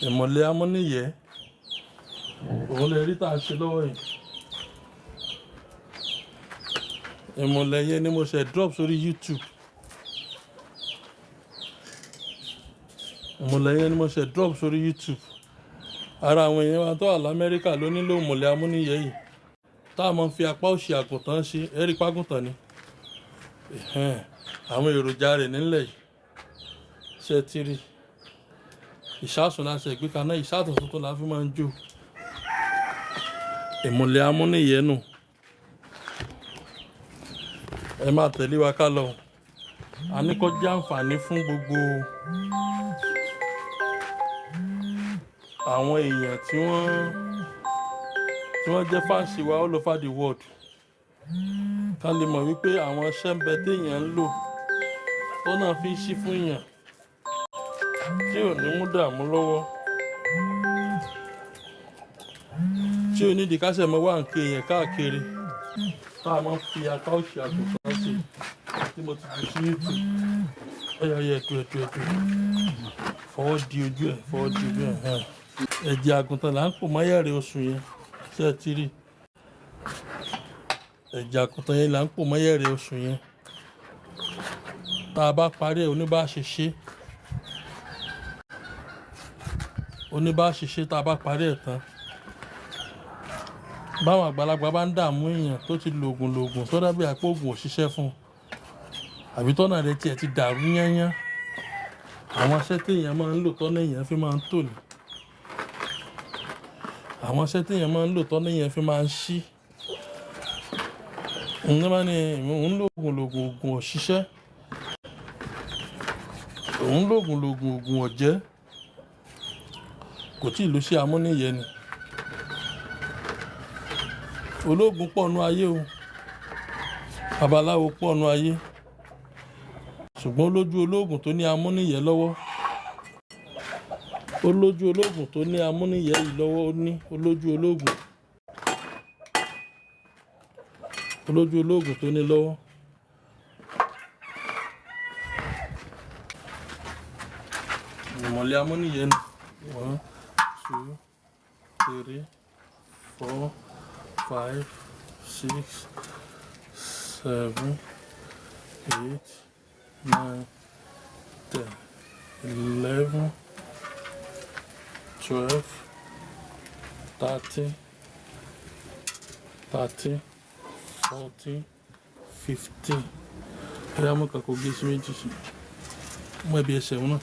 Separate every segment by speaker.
Speaker 1: Ìmọ̀lẹ̀ amúníyẹ́ òun lè rí tá a ṣe lọ́wọ́ yìí. Ìmọ̀lẹ̀ yẹn ni mo ṣe drop sórí YouTube. Ìmọ̀lẹ̀ yẹn ni mo ṣe drop sórí YouTube. Ara àwọn èèyàn wa tó wà l'Amẹ́ríkà ló nílò ìmọ̀lẹ̀ amúníyẹ́ yìí. Tá a máa ń fi apá òsì àgùntàn ṣe, ẹ̀rí pàgùntàn ni. Ẹ̀hẹ́n, àwọn èròjà rẹ̀ nílẹ̀ yìí. Ṣé ẹ ti rí? Ìṣasùn la ṣe gbé kaná, ìṣàtún tuntun la fi máa ń jó. Ìmọ̀lẹ̀ amúníyẹ́ nù. Ẹ máa tẹ̀lé wa ká lọ. A ní kó jẹ́ àǹfààní fún gbogbo àwọn èèyàn tí wọ́n jẹ́ fans wa all over the world. Ká lè mọ̀ wípé àwọn iṣẹ́ ń bẹ tí èèyàn ń lò tó náà fi ń ṣí fún èèyàn tí ò ní mú dààmú lọ́wọ́, tí ò ní ìdí kásẹ̀ mọ́ wá nǹkan èèyàn káàkiri. Tá a máa ń fi apá òsì àgùntàn ṣe tí mo ti jù sí YouTube. Ọ̀yà ọ̀yà, ẹ̀dùn ẹ̀dùn ẹ̀dùn. Fọwọ́ di ojú ẹ̀, fọwọ́ di ojú ẹ̀ hàn. Ẹ̀jẹ̀ àgùntàn là ń pò mọ́yẹ̀rẹ̀ oṣù yẹn. Ṣé ẹ ti rí? Ẹ̀jẹ̀ àgùntàn yẹn là ń pò mọ́yẹ̀rẹ̀ oṣù yẹn. Tá a bá parí ẹ̀, oníbà ṣe ṣe. Oníbà ṣe ṣe tá a bá parí ẹ̀ tán. Báwọn àgbàlagbà bá ń dààmú èèyàn tó ti lògùn lògùn tó dàbí àpò ògùn ò ṣiṣẹ́ fún un, àbí tọ́nà rẹ̀ tiẹ̀ ti dàrú yányán. Àwọn iṣẹ́ tí èèyàn máa ń lò tọ́nà èèyàn fi máa ń tò ní. Àwọn iṣẹ́ tí èèyàn máa ń lò tọ́nà èèyàn fi máa ń ṣí. Ǹjẹ́ bá ní òun lògùn lògùn ògùn ò ṣiṣẹ́. Òun lògùn lògùn ògùn ò jẹ́. Kò tíì lọ sí amúníyẹ́ ni. Ológun pọ̀ nú ayé o. Babaláwo pọ̀ nú ayé. Ṣùgbọ́n olójú ológun tó ní amúníyẹ́ lọ́wọ́. Olójú ológun tó ní amúníyẹ́ yìí lọ́wọ́, ó ní olójú ológun. Olójú ológun tó ní lọ́wọ́. Ìmọ̀lẹ̀ amúníyẹ́ ni. 1, 2, 3, 4, 5, 6, 7, 8, 9, 10, 11, 12, 13, 13, 14, 15. Ẹ̀yà mú kan kó gé sí méjì sí. Mú ẹbí ẹsẹ̀ wọn náà.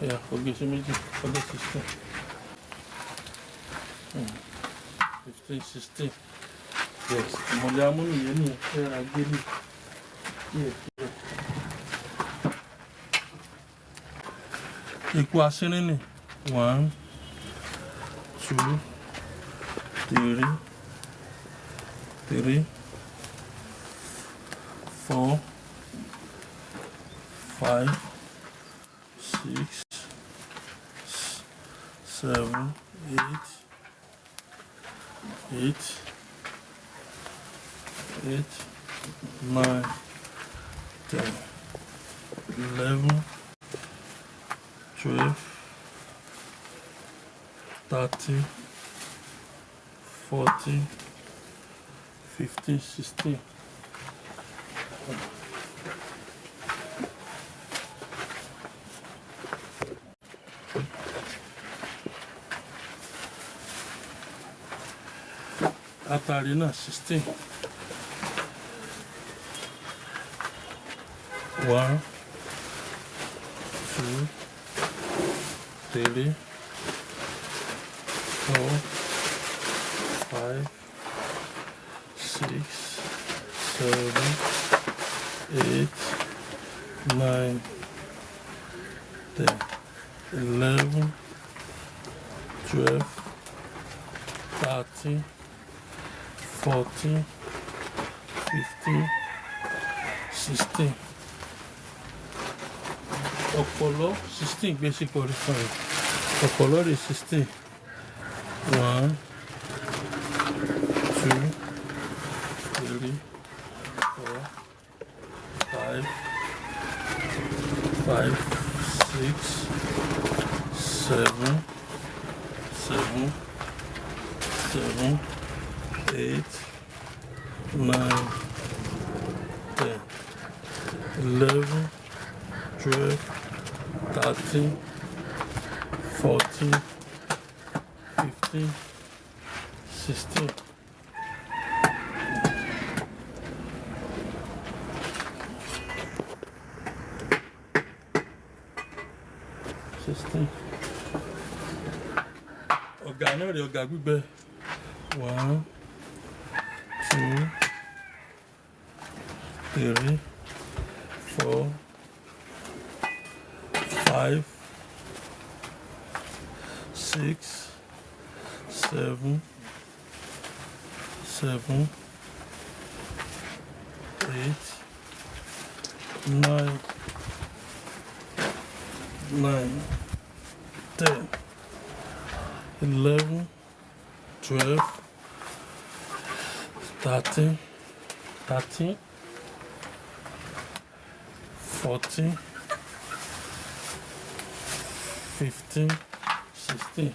Speaker 1: Ẹ̀yà kó gé sí méjì, kó gé 16. 15, 16. Yes, ìmọ̀lẹ̀ amúnìyẹ́ ni ẹ̀rọ agbélé. Díẹ̀ díẹ̀. Ikú asínrín ni. 1, 2, 3, 3, 4, 5, 6, 7, 8, 8, 8, 9, 10, 11, 12, 13, 14, 15, 16. Atari náà 16. 1, 2, 3, 4, 5, 6, 7, 8, 9, 10, 11, 12, 13, 14, 15, 16. Ọ̀pọ̀lọ́ 16 gbé sí kọrí fún ẹ. Ọ̀pọ̀lọ́ rẹ̀ 16. 1, 2, 3, 4, 5, 5, 6, Seven, seven, seven, eight, 9, 10, 11, 12, 13, 14, 15, 16. 16. Ọ̀gà náà rè, ọ̀gà gbígbẹ. One, two, three, four, five, six, seven, seven, eight, 9, 9, 10, 11, 12, 13, 13, 14, 15, 16.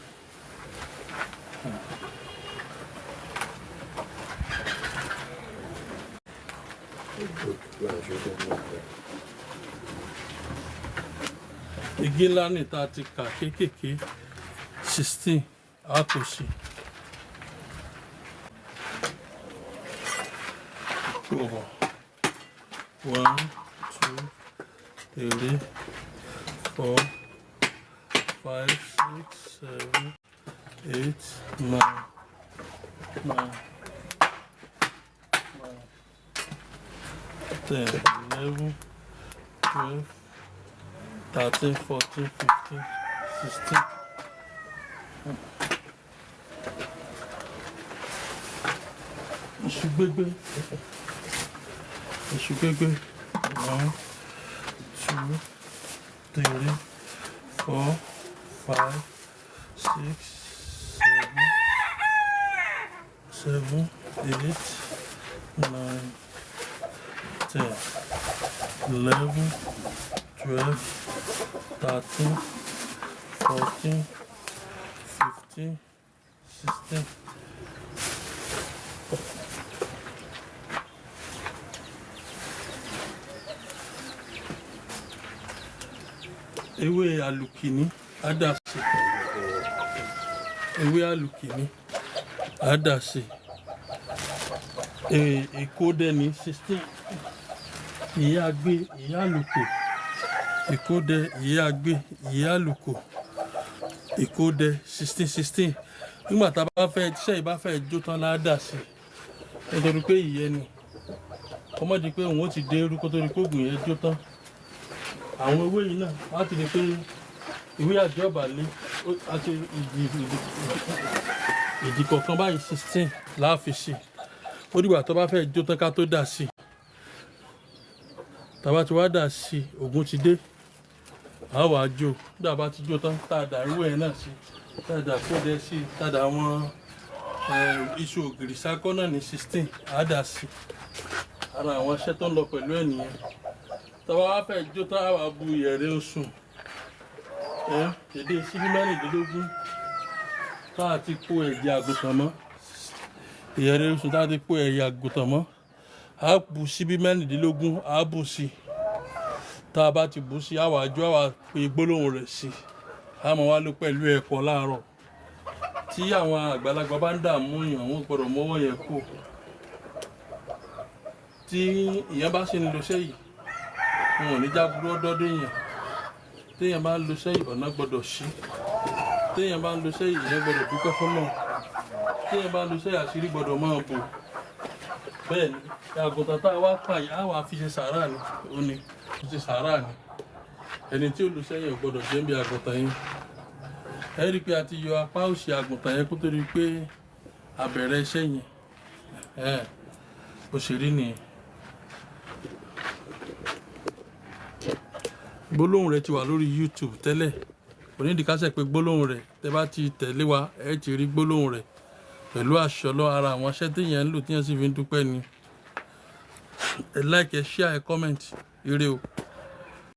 Speaker 1: Igi ńlá ní ta ti kà kéékèèké 16 a kò sí. Four. One, two, three, four, five, six, seven, eight, nine, nine, nine, 10, 11, 12, 13, 14, 15, 16. Iṣu gbégbé. Iṣu gbégbé. One, two, three, four, five, six, seven, seven, eight, 9, 10, 11, 12, 13, 14, 15, 16. Ewé àlùkìní àdàsì. Ewé àlùkìní àdàsì. Ìkódẹ ní 16. Ìyá gbé ìyá àlùkò. Ìkódẹ, ìyá gbé ìyá àlùkò. Ìkódẹ 16 16. Nígbà tá a bá fẹ́ iṣẹ́ yìí bá fẹ́ jó tán la dà sí. Nítorí pé ìyẹn ni. Kó má di pé òun ó ti dé irú kó tó di pé ògùn yẹn jó tán. Àwọn ewé yìí náà láti rí pé ìwé àjọbàlé àti ìdí kọ̀ọ̀kan báyìí 16 la fi sí. Ó dìgbà tó bá fẹ́ jó tán ká tó dà sí. Tá bá ti wá dà sí, ògùn ti dé. A wá jó. Bí a bá ti jó tán, tá a dà ewé yẹn náà sí, tá a dà kódẹ sí, tá a dà àwọn iṣu ògìrì sákọ́ náà ní 16, a dà sí. Ara àwọn iṣẹ́ tó ń lọ pẹ̀lú ẹ̀ nìyẹn. Tá bá wá fẹ́ jó tán, a wá bu ìyẹ̀rẹ̀ osùn. Dédé síbí 16 tá a ti po ẹ̀jẹ̀ àgùntàn mọ́. Ìyẹ̀rẹ̀ osùn tá a ti po ẹ̀jẹ̀ àgùntàn mọ́. A bu síbí 16, a bù sí. Tá a bá ti bù sí, a wá jó, a wá pe gbólóhùn rẹ̀ sí. A máa wá lò pẹ̀lú ẹ̀kọ láàárọ̀. Tí àwọn àgbàlagbà bá ń dààmú èèyàn, wọ́n gbọdọ̀ mọ́wọ́ yẹn kúrò. Tí èèyàn bá sì ń lo iṣẹ́ yìí, wọn ò ní já burú ọdọ́dọ́ èèyàn. Tí èèyàn bá ń lo iṣẹ́ yìí, ọ̀nà gbọdọ̀ ṣí. Tí èèyàn bá ń lo iṣẹ́ yìí, èèyàn gbọdọ̀ dúpẹ́ fún Ọlọ́run. Tí èèyàn bá ń lo iṣẹ́ yìí, àṣírí gbọdọ̀ máa bò. Bẹ́ẹ̀ ni, àgùntàn tá a wá pa yìí, a wá fi ṣe sàárà ni, ó ní fi ṣe sàárà ni. Ẹni tí ó lo iṣẹ́ yẹn ò gbọdọ̀ jẹ́ bí àgùntàn yẹn. Ẹ rí i pé a ti yọ apá òsì àgùntàn yẹn kó tó di pé a bẹ̀rẹ̀ iṣẹ́ yẹn. Bó ṣe rí nìyẹn. Gbólóhùn rẹ̀ ti wà lórí YouTube tẹ́lẹ̀. Kò ní ìdí ká ṣẹ̀ pé gbólóhùn rẹ̀. Tẹ bá ti tẹ̀lé wa, ẹ ti rí gbólóhùn rẹ̀ pẹ̀lú àṣọ lọ ara àwọn iṣẹ́ tí èèyàn ń lò tí èèyàn sì fi ń dúpẹ́ ni. Ẹ like, ẹ share, ẹ comment. Ire o.